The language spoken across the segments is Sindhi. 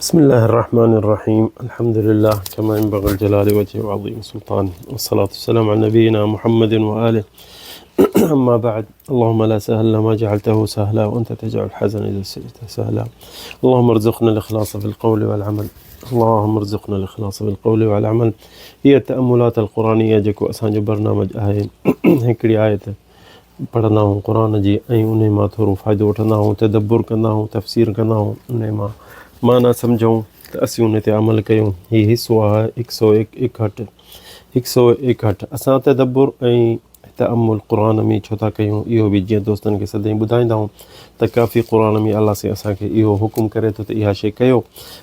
بسم الله الرحمن الرحيم الحمد لله كما ينبغي الجلال وجهه وعظيم سلطانه والصلاة والسلام على نبينا محمد وآله أما بعد اللهم لا سهل ما جعلته سهلا وأنت تجعل الحزن إذا شئت سهلا اللهم ارزقنا الإخلاص في القول والعمل اللهم ارزقنا الإخلاص في القول والعمل هي التأملات القرآنية جيڪو اسان جو برنامج آهي هڪڙي آيت پڙهندا آهيون قرآن جي ۽ انهي مان ٿورو فائدو وٺندا آهيون تدبر ڪندا آهيون تفسير ڪندا آهيون انهي مان معنيٰ سمجهون ته اسين انهي تي عمل ڪيون هي حصو آهي هڪ سو ايڪهٺ هڪ سو ايڪهٺ اسان تدبر ۽ تامل قرآن ۾ ڇو ٿا ڪيون اهو به جيئن دوستن کي سدائين ٻڌائيندا آهيون ته ڪافي قرآن ۾ الله سائين اسان کي اهو حڪم ڪري ٿو ته اها شي ڪيو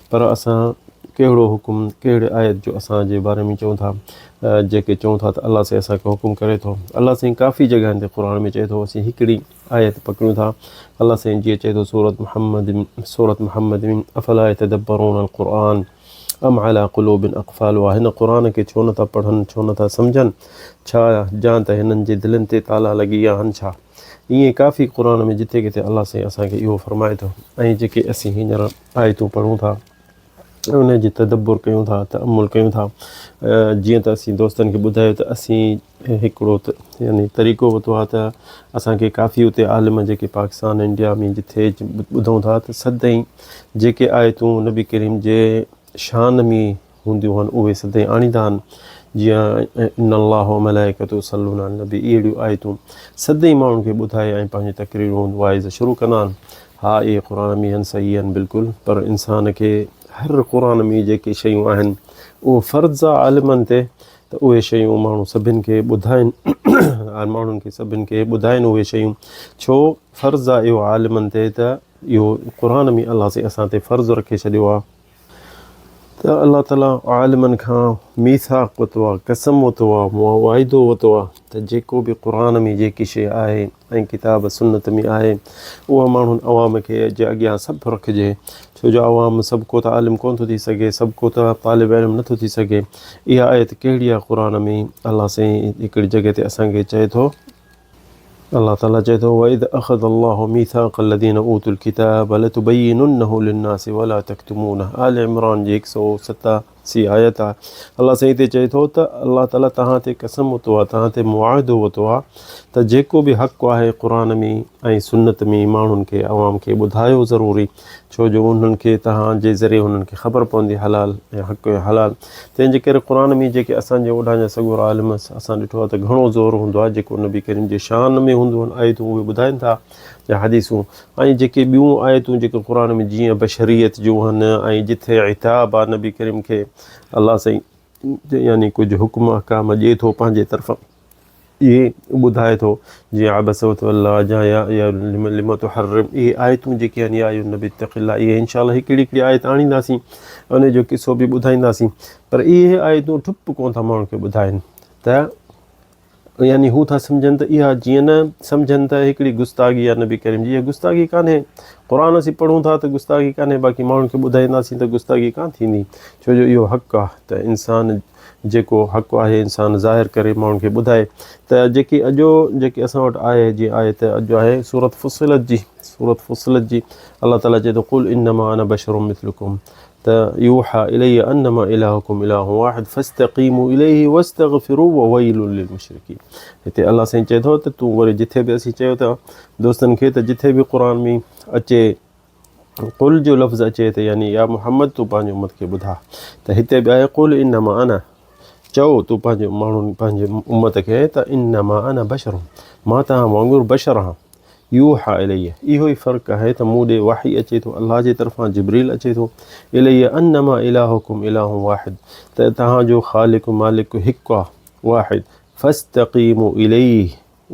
پر اسان ڪهڙو حڪم ڪهڙي آيت جو اسان جي باري ۾ چئون ٿا جيڪي چئون ٿا ته الله سائين اسان کي حڪم ڪري ٿو الله سائين ڪافي جڳهن تي قرآن ۾ چئي ٿو اسين هڪڙي آيت پڪڙيون ٿا الله سائين جيئن چئي ٿو سورت محمد سورت محمد ۾ افلا يتدبرون القرآن ام على قلوب اقفالها هن قرآن کي ڇو نٿا پڙهن ڇو نٿا سمجهن ڇا جان ته هنن جي دلين تي تالا لڳي ويا آهن ڇا ائين ڪافي قرآن ۾ جتي ڪٿي الله سائين اسان کي اهو فرمائي ٿو ۽ جيڪي اسين هينئر آيتون پڙهون ٿا ان جي تدبر ڪيون ٿا تامل ڪيون ٿا جيئن ته اسين دوستن کي ٻڌايو ته اسين هڪڙو ته يعني طريقو ورتو آهي ته اسانکي ڪافي اتي عالم جيڪي پاڪستان انڊيا ۾ جتي ٻڌون ٿا ته سدائين جيڪي آيتون نبي ڪريم جي شان ۾ هونديون آهن اهي سدائين آڻيندا آهن جيئن ان الله وملائڪته يصلون علي النبي اهڙيون آيتون سدائين ماڻهن کي ٻڌائي ۽ پنهنجي تقريرون واعظ شروع ڪندا آهن ها اهي قرآن ۾ آهن صحيح آهن بلڪل پر انسان کي هر قرآن ۾ جيڪي شيون آهن اهو فرض آهي عالمن تي ته اهي شيون ماڻهو سڀن کي ٻڌائن ماڻهن کي سڀن کي ٻڌائن اهي شيون ڇو فرض آهي اهو عالمن تي ته اهو قرآن ۾ الله سائين اسان تي فرض رکي ڇڏيو آهي ته الله تعالي عالمن کان ميثاق ورتو آهي قسم ورتو آهي معاهدو ورتو آهي ته جيڪو به قرآن ۾ جيڪي شيء آهي ۽ ڪتاب سنت ۾ آهي اها ماڻهن عوام کي جي اڳيان سڀ رکجي ڇو جو عوام سڀ ڪو ته عالم ڪونه ٿو ٿي سگهي سڀ ڪو ته طالب علم نٿو ٿي سگهي اها آيت ڪهڙي آهي قرآن ۾ الله سائين هڪڙي جڳهه تي اسان کي چئي ٿو الله تعالي چئي ٿو واذ اخذ الله ميثاق الذين اوتوا الكتاب لتبيننه للناس ولا تكتمونه آل عمران جي 187 آيت آهي الله سائين هتي چئي ٿو ته الله تعالي توهان تي قسم ورتو آهي توهان تي معاهدو ورتو آهي ته جيڪو به حق آهي قرآن ۾ ۽ سنت ۾ ماڻهن کي عوام کي ٻڌايو ضروري ڇو جو انهن کي توهان جي ذريعي انهن کي خبر پوندي حلال ۽ حق ۽ حلال تنهن جي ڪري قرآن ۾ جيڪي اسان جي اوڏانهن جا سڳورا عالم اسان ڏٺو آهي ته گهڻو زور هوندو آهي جيڪو نبي ڪريم جي شان ۾ هوندو آهن آيتون اهي ٻڌائين ٿا يا حديثون ۽ جيڪي ٻيون آيتون جيڪي قرآن ۾ جيئن بشريت جون آهن ۽ جٿي عتاب آهي نبي ڪريم کي الله سائين يعني ڪجهه حڪم احڪام ڏئي ٿو پنهنجي طرفان اهي ٻڌائي ٿو جيئن عبس وتوليٰ جا يا يا لم لم تحرم اهي آيتون جيڪي آهن يا ايها النبي اتق الله اهي انشاء الله هڪڙي هڪڙي آيت آڻينداسين ان جو قصو به ٻڌائينداسين پر اهي آيتون ٺپ ڪون ٿا ماڻهن کي ٻڌائن ته يعني هو ٿا سمجهن ته اها جيئن نه سمجهن ته هڪڙي گستاخي آهي نبي ڪريم جي اها گستاخي ڪانهي قرآن اسين پڙهون ٿا ته گستاخي ڪانهي باقي ماڻهن کي ٻڌائينداسين ته گستاخي ڪانه ٿيندي ڇو جو اهو حق آهي ته انسان جيڪو حق آهي انسان ظاهر ڪري ماڻهن کي ٻڌائي ته جيڪي اڄو جيڪي اسان وٽ آهي جي آيت اڄ آهي سورت فصلت جي سورت فصلت جي الله تعالي چئي ٿو قل انما انا بشر مثلكم ته يوحى الي انما الهكم اله واحد فاستقيموا اليه واستغفروا وويل للمشركين هتي الله سائين چئي ٿو ته تون وري جٿي به اسين چيو ته دوستن کي ته جٿي به قرآن ۾ اچي قل جو لفظ اچي ته يعني يا محمد تون پنهنجي امت کي ٻڌاء ته هتي به آهي قل انما انا چئو تون پنهنجي ماڻهن پنهنجي امت کي ته انما انا بشر مان توهان وانگر بشر آهيان يوحا الي اهو ئي فرق آهي ته مون ڏي وحي اچي ٿو الله جي طرفان جبريل اچي ٿو الي انما الهڪم اله واحد ته توهان جو خالق مالڪ هڪ آهي واحد فاستقيموا اليه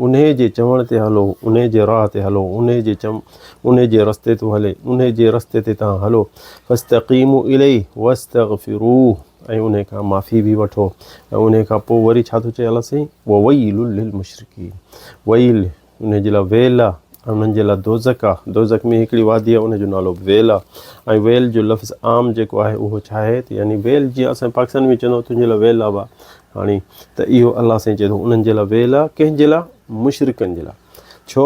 انهيء جي چوڻ تي هلو، انهيء جي راهه تي هلو، انهيء جي چم، انهيء جي رستي تون هلي، انهيء جي رستي تي توهان هلو، فاستقيموا اليه واستغفروه ۽ انهيء کان معافي به وٺو ۽ انهيء کان پوء وري ڇا ٿو چئي الله سائين وويل للمشرڪين ويل انهيء جي لاء ويل آ ۽ انهن جي لاء دوزخ آ دوزخ ۾ هڪڙي وادي آ ان جو نالو به ويل آ ۽ ويل جو لفظ عام جيڪو آهي اهو ڇا آهي ته يعني ويل جيئن اسان پاڪستان ۾ چوندا تنهنجي لاء ويل آ با هاڻي ته اهو الله سائين چئي ٿو انهن جي لاء ويل آ ڪنهن جي لاء مشرڪن جي لاء ڇو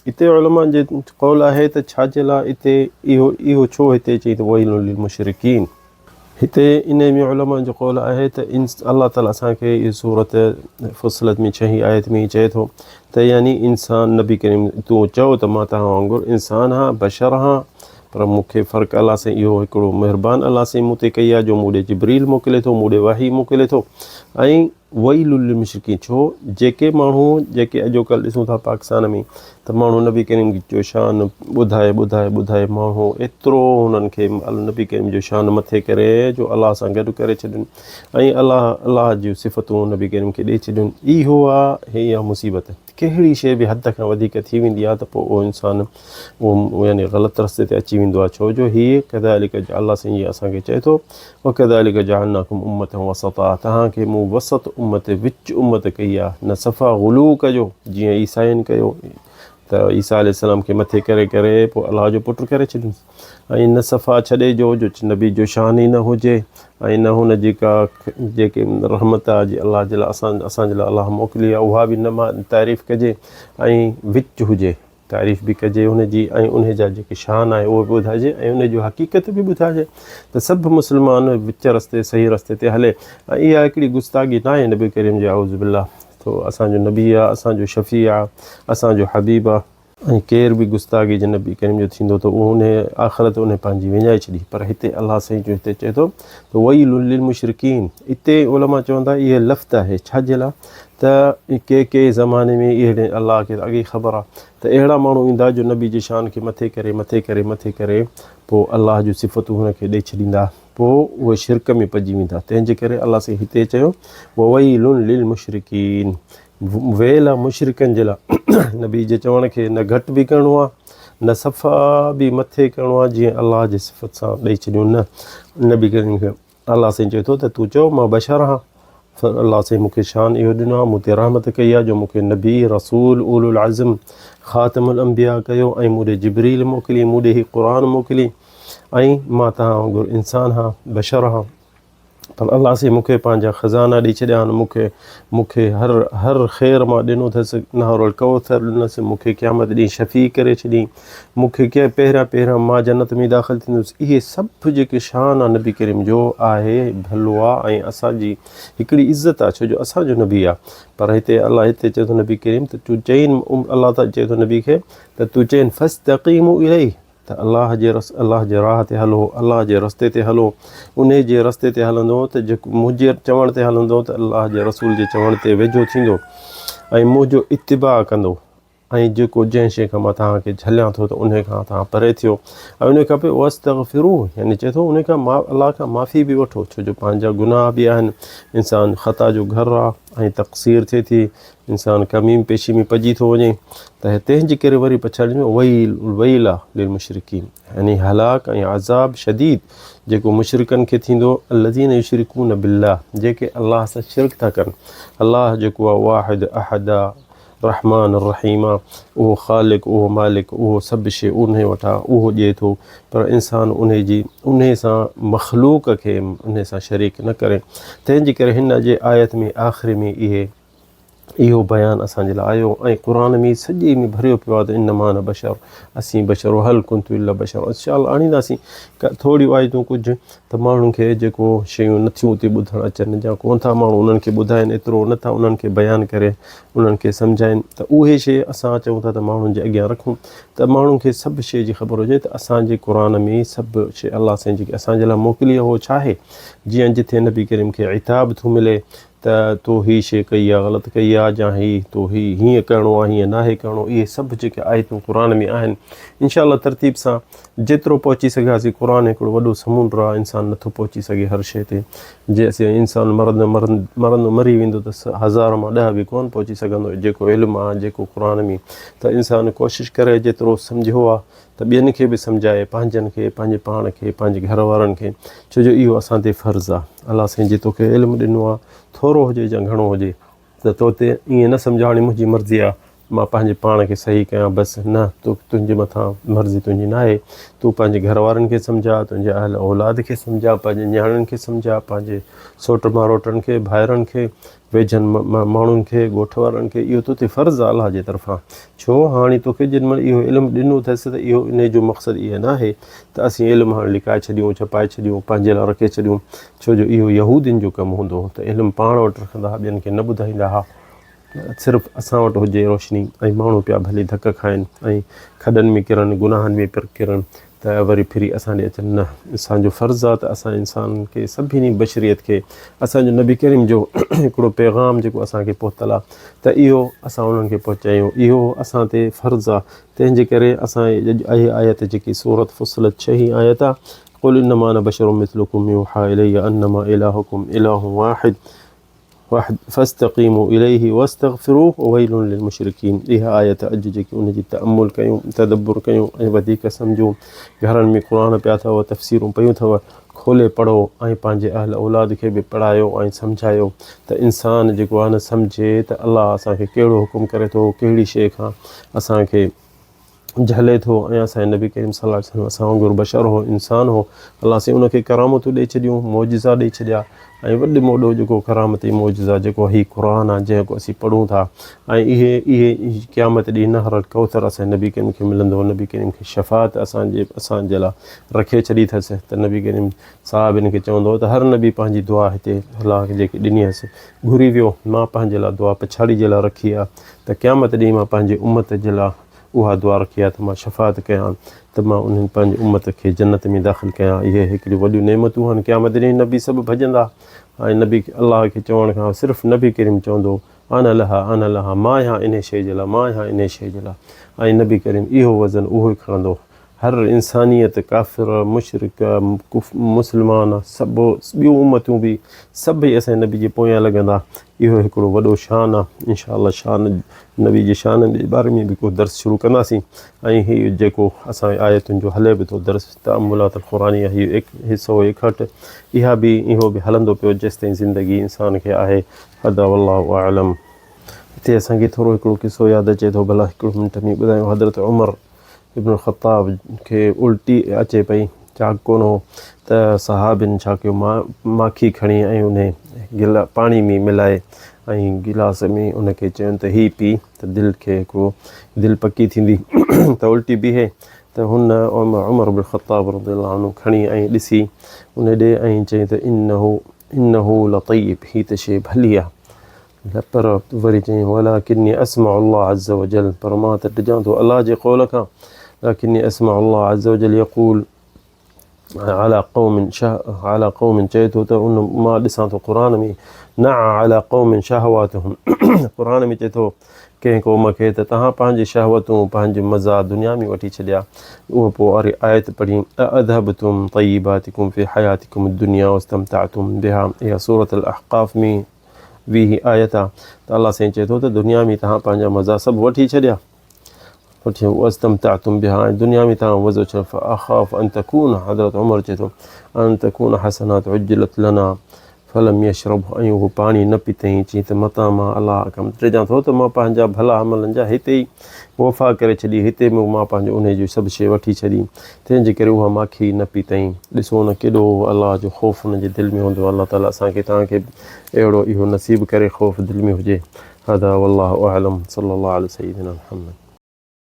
اتي علماء جي قول آهي ته ڇا جي لاء اتي اهو اهو ڇو هتي چئي ته ويل للمشرڪين. هتي انهي ۾ علماء جو قول آهي ته الله تعالي اسان کي اهي سورت فصلت ۾ ڇهين آيت ۾ چئي ٿو ته يعني انسان نبي ڪريم تون چئو ته مان توهان وانگر انسان هان بشر هان پر مون کي فرق الله سائين اهو هڪڙو مهربان الله سائين مون تي ڪئي آهي جو مون ڏي جبريل موڪلي ٿو مون ڏي وحي موڪلي ٿو ۽ ويل للمشرڪين ڇو جيڪي ماڻهو جيڪي اڄوڪلهه ڏسون ٿا پاڪستان ۾ ته ماڻهو نبي ڪريم جو شان ٻڌائي ٻڌائي ٻڌائي ماڻهو ايترو هنن کي نبي ڪريم جو شان مٿي ڪري جو الله سان گڏ ڪري ڇڏين ۽ الله الله جون صفتون نبي ڪريم کي ڏئي ڇڏين اهو آ هي آ مصيبت ڪهڙي شيء به حد کان وڌيڪ ٿي ويندي آ ته پوء اهو انسان اهو يعني غلط رستي تي اچي ويندو آهي ڇو جو هي ڪذالڪ الله سائين جي اسان کي چئي ٿو وڪذالڪ جعلناڪم امة وسطا توهان کي مون وسط امت وچ امت ڪئي آهي نه صفا غلو ڪجو جيئن عيسائين ڪيو ته عيسيٰ عليه السلام کي مٿي ڪري ڪري پوء الله جو پٽ ڪري ڇڏيو ۽ نه صفا ڇڏي جو جو نبي جو شان ئي نه هجي ۽ نه هن جي ڪا جيڪي رحمت آهي جي الله جي لاء اسان اسان جي لاء الله موڪلي آهي اها به نه تعريف ڪجي ۽ وچ هجي تعريف به ڪجي ان جي ۽ ان جا جيڪي شان آهي اهو به ٻڌائجي ۽ ان جو حقيقت به ٻڌائجي ته سڀ مسلمان وچ رستي صحيح رستي تي هلي ۽ اها هڪڙي گستاخي نه آهي نبي ڪريم جي اعوذ بالله تو اسان جو نبي آهي اسان جو شفيع آهي اسان جو حبيب آهي ۽ ڪير به گستاخي جي نبي ڪريم جو ٿيندو ته اهو ان آخرت ان پنهنجي وڃائي ڇڏي پر هتي الله سائين جو هتي چئي ٿو ته ويل للمشرڪين اتي علماء چون ٿا اهي لفظ آهي ڇا جي لاء ته ڪي ڪي زماني ۾ اهڙي الله کي اڳي خبر آ ته اهڙا ماڻهو ايندا جو نبي جي شان کي مٿي ڪري مٿي ڪري مٿي ڪري پوء الله جون صفتون هن کي ڏئي ڇڏيندا پوء اهي شرڪ ۾ پئجي ويندا تنهن جي ڪري الله سائين هتي چيو وويل للمشرڪين ويل آ مشرڪن جي لاء نبي جي چوڻ کي نه گهٽ به ڪرڻو آ نه صفا به مٿي ڪرڻو آ جيئن الله جي صفت سان ڏئي ڇڏيون نه نبي ڪريم کي الله سائين چئي ٿو ته تون چئو مان بشر آهيان الله سائين مون کي شان اهو ڏنو آهي مون تي رحمت ڪئي آهي جو مون کي نبي رسول اولو العزم خاتم الانبياء ڪيو ۽ مون ڏي جبريل موڪلي مون ڏي هي قرآن موڪلي ۽ مان توهان وانگر انسان آهيان بشر آهيان پر الله سائين مون کي پنهنجا خزانا ڏئي ڇڏيا آهن مون کي مون کي هر هر خير مان ڏنو اٿس نهر الڪوثر ڏنس مون کي قيامت ڏينهن شفيع ڪري ڇڏي مون کي ڪي پهريان پهريان مان جنت ۾ داخل ٿيندس اهي سڀ جيڪي شان آ نبي ڪريم جو آهي ڀلو آ ۽ اسان جي هڪڙي عزت آ ڇو جو اسان جو نبي آ پر هتي الله هتي چئي ٿو نبي ڪريم ته تون چئين الله تعالي چئي ٿو نبي کي ته تون چئين فاستقيموا اليه ته الله جي رس الله جي راهه تي هلو الله جي رستي تي هلو انهي جي رستي تي هلندو ته جيڪو منهنجي چوڻ تي هلندو ته الله جي رسول جي چوڻ تي ويجهو ٿيندو ۽ منهنجو اتباع ڪندو ۽ جيڪو جنهن شيء کان مان توهان کي جهليان ٿو ته انهي کان توهان پري ٿيو ۽ انهي کان پوء واستغفروه يعني چئي ٿو انهي کان ما الله کان معافي به وٺو ڇو جو پنهنجا گناهه به آهن انسان خطا جو گهر آ ۽ تقصير ٿئي ٿي انسان ڪمي پيشي ۾ پئجي ٿو وڃي ته تنهن جي ڪري وري پڇاڙي ۾ ويل ويل آ للمشرڪين يعني هلاڪ ۽ عذاب شديد جيڪو مشرڪن کي ٿيندو الذين يشركون بالله جيڪي الله سان شرڪ ٿا ڪن الله جيڪو آ واحد احد آ رحمان الرحيم آ، اهو خالق، اهو مالڪ، اهو سڀ شيء انهي وٽ آ، اهو ڏئي ٿو، پر انسان انهي جي انهي سان مخلوق کي انهي سان شريڪ نه ڪري، تنهن جي ڪري هن جي آيت ۾ آخري ۾ اهي اهو بيان اسان جي لاء آيو ۽ قرآن ۾ سڄي ۾ ڀريو پيو آ ته انما انا بشر اسين بشر وهل ڪنت الا بشر انشاء الله آڻينداسين ٿوريون آيتون ڪجهه ته ماڻهن کي جيڪو شيون نٿيون اتي ٻڌڻ اچن يا ڪون ٿا ماڻهو انهن کي ٻڌائن ايترو نٿا انهن کي بيان ڪري انهن کي سمجهائن ته اهي شيء اسان چئون ٿا ته ماڻهن جي اڳيان رکون ته ماڻهن کي سڀ شيء جي خبر هجي ته اسان جي قرآن ۾ سڀ شيء الله سائين جيڪي اسان جي لاء موڪلي اهو ڇا آهي جيئن جٿي نبي ڪريم کي عتاب ٿو ملي ته تو هي شيء ڪئي آ غلط ڪئي آ يا هي تو هي هيئن ڪرڻو آ هيئن ناهي ڪرڻو اهي سڀ جيڪي آيتون قرآن ۾ آهن انشاء الله ترتيب سان جيترو پهچي سگهياسين قرآن هڪڙو وڏو سمنڊ آ انسان نٿو پهچي سگهي هر شيء تي جي اسين انسان مرندو مرندو مري ويندو ته هزار مان ڏهه به ڪون پهچي سگهندو جيڪو علم آ جيڪو قرآن ۾ ته انسان ڪوشش ڪري جيترو سمجهيو آ ته ٻين کي به سمجهائي، پنهنجن کي، پنهنجي پاڻ کي، پنهنجي گهر وارن کي، ڇو جو اهو اسان تي فرض آ. الله سائين جي توکي علم ڏنو آ، ٿورو هجي يا گهڻو هجي، ته تو تي ائين نه سمجهه هاڻي منهنجي مرضي آ، مان پنهنجي پاڻ کي صحيح ڪيان بس نه تو تنهنجي مٿان مرضي تنهنجي ناهي تون پنهنجي گهر وارن کي سمجهاء تنهنجي اهل اولاد کي سمجهاء پنهنجي نياڻين کي سمجهاء پنهنجي سوٽ ماروٽن کي ڀائرن کي ويجهن ماڻهن کي ڳوٺ وارن کي اهو تو تي فرض آهي الله جي طرفان ڇو هاڻي توکي جن مهل اهو علم ڏنو اٿس ته اهو انهي جو مقصد اهي ناهي ته اسين علم هاڻي لڪائي ڇڏيون ڇپائي ڇڏيون پنهنجي لاء رکي ڇڏيون ڇو جو اهو يهودين جو ڪم هوندو هو ته علم پاڻ وٽ رکندا ها ٻين کي نه ٻڌائيندا ها صرف اسان وٽ هجي روشني ۽ ماڻهو پيا ڀلي ڌڪ کائن ۽ کڏن ۾ ڪرن گناهن ۾ پيا ڪرن ته وري ڦري اسان ڏي اچن نه اسان جو فرض آ ته اسان انسانن کي سڀني بشريت کي اسان جو نبي ڪريم جو هڪڙو پيغام جيڪو اسان کي پهتل آ ته اهو اسان انهن کي پهچايون اهو اسان تي فرض آ تنهن جي ڪري اسان اڄ اهي آيت جيڪي سورت فصلت ڇهين آيت آ قل انما انا بشر مثلكم يوحى الي انما الهكم اله واحد واحد فاستقيموا اليه واستغفروه وويل للمشرڪين اها آيت اڄ جيڪي ان جي تامل ڪيون تدبر ڪيون ۽ وڌيڪ سمجهون گهرن ۾ قرآن پيا اٿو تفسيرون پيون اٿو کولي پڙهو ۽ پنهنجي اهل اولاد کي به پڙهايو ۽ سمجهايو ته انسان جيڪو آهي نه سمجهي ته الله اسان کي ڪهڙو حڪم ڪري ٿو ڪهڙي شيء کان اسان کي جهلي ٿو ۽ اسان جي نبي ڪريم صلي الله عليه وسلم اسان وانگر بشر هو انسان هو الله سائين ان کي ڪرامتون ڏئي ڇڏيون معجزا ڏئي ڇڏيا ۽ وڏي ۾ وڏو جيڪو ڪرامتي معجزا جيڪو هي قرآن آهي جنهن کي اسين پڙهون ٿا ۽ اهي اهي قيامت ڏينهن نهر الڪوثر اسان نبي ڪريم کي ملندو نبي ڪريم کي شفاعت اسان جي اسان جي لاء رکي ڇڏي اٿس ته نبي ڪريم صحابين کي چوندو ته هر نبي پنهنجي دعا هتي الله کي جيڪي ڏني هيس گهري ويو مان پنهنجي لاء دعا پڇاڙي جي لاء رکي آهي ته قيامت ڏينهن مان پنهنجي امت جي لاء اها دعا رکي آهي ته مان شفاعت ڪيان ته مان انهن پنهنجي امت کي جنت ۾ داخل ڪيان. اهي هڪڙيون وڏيون نعمتون آهن. قيامت ڏينهن نبي سڀ ڀڄندا ۽ نبي الله کي چوڻ کان صرف نبي ڪريم چوندو انا لها انا لها مان آهيان انهي شيء جي لاء مان آهيان انهي شيء جي لاء ۽ نبي ڪريم اهو وزن اهو ئي کڻندو. هر انسانيت، ڪافر، مشرڪ، مسلمان، سڀ ٻيون امتون به سڀئي اسان جي نبي جي پويان لڳندا. اهو هڪڙو وڏو شان آ. انشاء الله شان نبي جي شان جي باري ۾ به ڪو درس شروع ڪنداسين ۽ هي جيڪو اسان جي آيتن جو هلي به ٿو درس تاملات القرآنيه هي هڪ حصو ايڪهٺ اها به اهو به هلندو پيو جيستائين زندگي انسان کي آهي. هذا والله اعلم. هتي اسان کي ٿورو هڪڙو قصو ياد اچي ٿو ڀلا هڪڙو منٽ ۾ ٻڌايون حضرت عمر ابن الخطاب کي الٽي اچي پئي چاڪ ڪونه هو ته صحابين ڇا ڪيو ماکي کڻي ۽ انهي گلا پاڻي ۾ ملائي ۽ گلاس ۾ ان کي چين ته هي پي ته دل کي هڪڙو دل پڪي ٿيندي ته الٽي بيهي ته هن عمر بن الخطاب رضي الله عنه کڻي ۽ ڏسي ان ڏي ۽ چئي ته انه انه لطيب هي ته شي ڀلي آ نه پر وري چيائين ولڪني اسمع الله عز وجل پر مان ته ڊڄان ٿو الله جي قول کان لڪني اسمع الله عز وجل يقول على قوم شه على قوم چئي ٿو ته ان مان ڏسان ٿو قرآن ۾ نع على قوم شهواتهم قرآن ۾ چئي ٿو ڪنهن قوم کي ته توهان پنهنجي شهوتون پنهنجي مزا دنيا ۾ وٺي ڇڏيا اهو پوء واري آيت پڙهي اذهبتم طيباتكم في حياتكم الدنيا واستمتعتم بها اها سورة الاحقاف ۾ ويهين آيت آ ته الله سائين چئي ٿو ته دنيا ۾ توهان پنهنجا مزا سڀ وٺي ڇڏيا وٺي واستمتعتم بها ۽ دنيا ۾ توهان مزو ڇڏيو فاخاف ان تكون حضرت عمر چئي ٿو ان تكون حسنات عجلت لنا فلم يشرب ۽ اهو پاڻي نه پيتائين چئي ته متان مان الله کان ڊڄان ٿو ته مان پنهنجا ڀلا عملن جا هتي ئي وفا ڪري ڇڏي هتي مون مان پنهنجو انهي جي سڀ شيء وٺي ڇڏي تنهن جي ڪري اها ماکي نه پيتائين. ڏسو نه ڪيڏو الله جو خوف هن جي دل ۾ هوندو. الله تعالي اسان کي توهان کي به اهڙو اهو نصيب ڪري خوف دل ۾ هجي. هذا والله اعلم صلي الله علي سيدنا محمد.